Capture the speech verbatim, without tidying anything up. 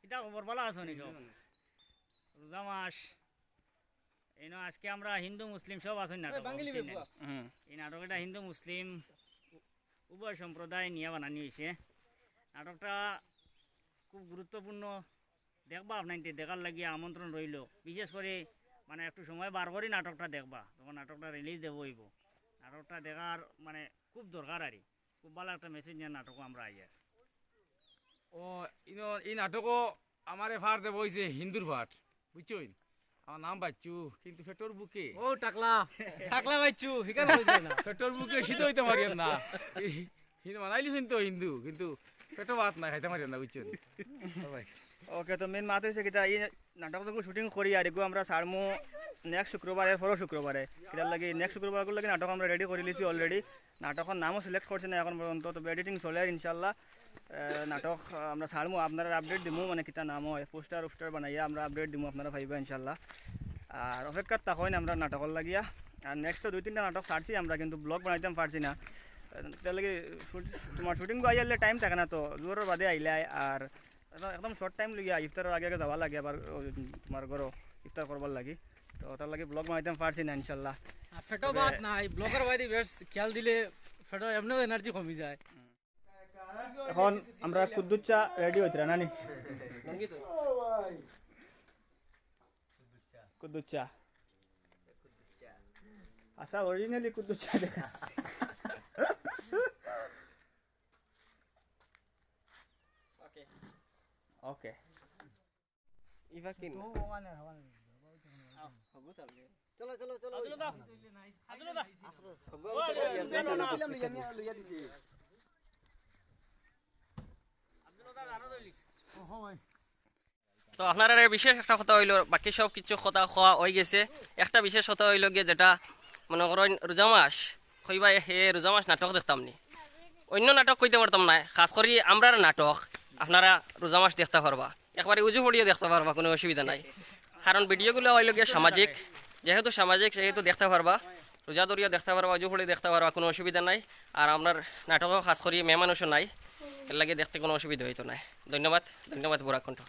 কিতা খবর, ভালা আছো নি সব? রোজা মাস, এইন আজকে আমরা হিন্দু মুসলিম সব আছইন নাটকো, বুঝছইন নি? হুম। এই নাটক এটা হিন্দু মুসলিম উভয় সম্প্রদায় নিয়া বানানি অইছে। নাটকটা খুব গুরুত্বপূর্ণ, দেখবা আপনাইন্তে, দেখার লাগি আমন্ত্রণ রইলো। বিশেষ করি মানে একটু সময় বার করি নাটকটা দেখবা, তখন নাটকটা রিলিজ দেওয়া অইবো। নাটকটা দেখার মানে খুব দরকার আরি, খুব ভালা একটা মেসেজ নিয়া নাটকো আমরা আইয়ার। ও, ইনো, এই নাটকো আমারে ফার দেওয়া অইছে হিন্দুর ফাট, বুঝছইন? আমার নাম বাচ্চু, কিন্তু পেটর ভুকে ও টাকলা, টাকলা বাচ্চু, হিকার অইছে না। পেটর ভুকে সিদ্ধ অইতাম পারিয়ার না। কিন্তু বানাইলিছইন তো হিন্দু, কিন্তু পেটো ভাত নাই, খাইতাম পারিয়ার না, বুঝছইন? ও ভাই। ওকে, তো মেইন মাত অইছে কিতা, এই নাটক যখন শুটিং করি আর এগু আমরা ছাড়মু নেক্সট শুক্রবারে, এর পরও শুক্রবারে। কিতার লাগি নেক্সট শুক্রবারগুর লাগি নাটক আমরা রেডি করিলিছি অলরেডি। নাটকর নামও সিলেক্ট করছি না এখন পর্যন্ত, তবে এডিটিং চলের ইনশাল্লাহ। আহ, নাটক, আহ, আমরা ছাড়মু, আপনারারে আপডেট দিমু, মানে কিতা নাম অয়, পোস্টার উস্টার বানাইয়া আমরা আপডেট দিমু, আপনারা পাইবা ইনশাল্লাহ। আর অপেক্ষাত থাকইন আমরার নাটকর লাগিয়া। আর নেক্সট তো দুই তিনটা নাটক ছাড়ছি আমরা, কিন্তু ব্লগ বানাইতাম পারছি না। আহ, তার লাগি শুট-, তোমার শুটিং আইলে টাইম থাকে না তো, জোহরর বাদে আইলে আয়। আর একদম, একদম শর্ট টাইম লইয়া ইফতারর আগে আগে যাওয়া লাগে আবার, ও, তোমার ঘরো ইফতার করবার লাগি। তো তার লাগি ব্লগ বানাইতাম পারছি না ইনশাল্লাহ। আর পেটো ভাত নাই, ব্লগর বাদে বেশ খেয়াল দিলে পেটো এমনেও এনার্জি কমি যায়। এখন আমরা কুদ্দুচ্চা রেডি অইতরা নানি? কুদ্দুচ্চা। আচ্ছা, অরিজিনালি কুদ্দুচ্চা দেখা। ওকে। ওকে। ইবা কিন? হবু চলবে। চলো, চলো, চলো। আব্দুল দা। আব্দুল দা। হবু ও, আব্দুল দা, লইয়া দিতে। তো আপনারারে বিশেষ একটা কথা অইলো, বাকি সব কিছু কথা কওয়া অইগেছে। একটা বিশেষ কথা অইলো গিয়া যেটা মনে করইন রোজা মাস, কইবা, "এ, হে রোজা মাস নাটক দেখতাম নি।" অইন্য নাটক কইতে পারতাম নায়, খাছ করি আমরার নাটক আপনারা রোজা মাস দেখতা পারবা, একবারে উজু পড়িয়া দেখতা পারবা, কুনু অসুবিধা নাই। কারণ ভিডিওগুলা অইলো গিয়া সামাজিক, যেহেতু সামাজিক সেহেতু দেখতা পারবা, রোজা ধরিয়া দেখতা পারবা, উজু পড়িয়া দেখতা পারবা, কুনু অসুবিধা নাই। আর আমরার নাটকো খাছ করি মেয়ে মানুষও নাই, এর লাগি দেখতে কুনু অসুবিধা অইতো নায়। ধন্যবাদ, ধন্যবাদ বুরাক কণ্ঠ।